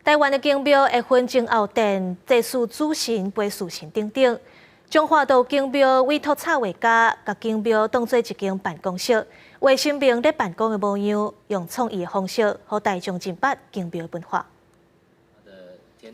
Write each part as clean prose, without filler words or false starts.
台灣的宮廟會分前後殿、祭祀主神、陪祀神等等。彰化都有宮廟委託插畫家，共宮廟當做一間辦公室，畫神明咧辦公的模樣，用創意的方式，予大眾認捌宮廟文化。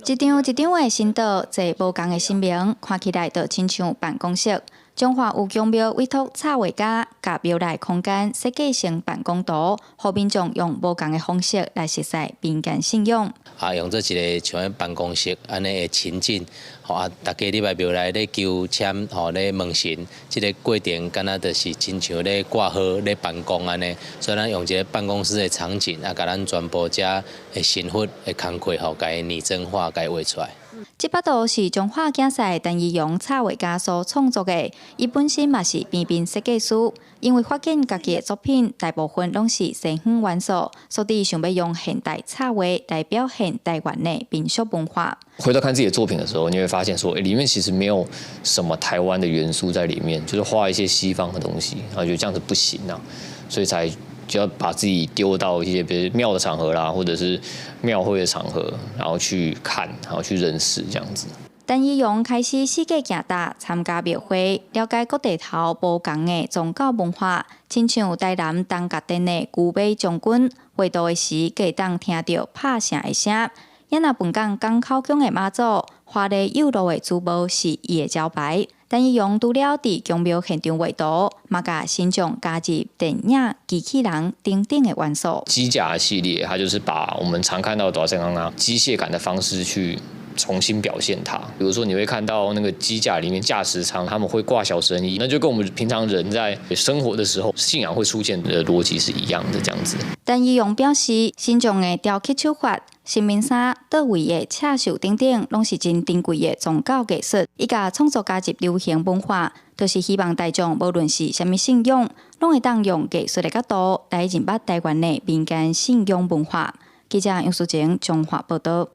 一張一張的神桌，坐無仝的神明，看起來就親像辦公室。彰化有宮廟委託插畫家，共廟內空間設計成辦公圖，予民眾用無仝的方式來熟悉民間信仰。啊，用做一个像辦公室按呢的情景，吼啊，大家入來廟內咧求籤，吼咧問神，這个過程敢若就是親像咧掛號咧辦公按呢，所以咱用一个辦公室的場景啊，共咱全部遮的神佛的工課吼，共伊擬真化，共伊畫出來。這幅圖是彰化囝婿陳義陽插畫家所創作的，伊本身嘛是平面設計師，因為發現家己的作品大部分攏是西方元素，所以想欲用現代插畫來表現台灣的民俗文化。回頭看自己的作品的時候，你會發現說，欸，裡面其實沒有什麼台灣的元素在裡面，就是畫一些西方的東西，然後覺得這樣子不行啊，所以才就要把自己丟到一些比如廟的場合啦，或者是廟會的場合，然後去看，然後去認識這樣子。陳義陽開始四界行踏，參加廟會，了解各地頭無仝的宗教文化，親像台南艋舺殿的龜馬將軍，畫圖的時，會當聽著拍城的聲。也若本港港口宮的媽祖，華麗幼路的主帽是伊的招牌。陳義陽除了佇宮廟現場畫圖，嘛共神像加入電影、機器人等等的元素。機甲系列，它就是把我們常看到的大聲公啊機械感的方式去重新表現它。比如說，你會看到那個機甲裡面駕駛艙，他們會掛小神醫，那就跟我們平常人在生活的時候信仰會出現的邏輯是一樣的，這樣子。陳義陽表示，神像的雕刻手法、神明衫、桌位的刺繡等等，攏是真珍貴的宗教藝術。伊共創作加入流行文化，就是希望大眾無論是啥物信仰，攏會當用藝術的角度來認捌台灣的民間信仰文化。記者楊淑晴彰化報道。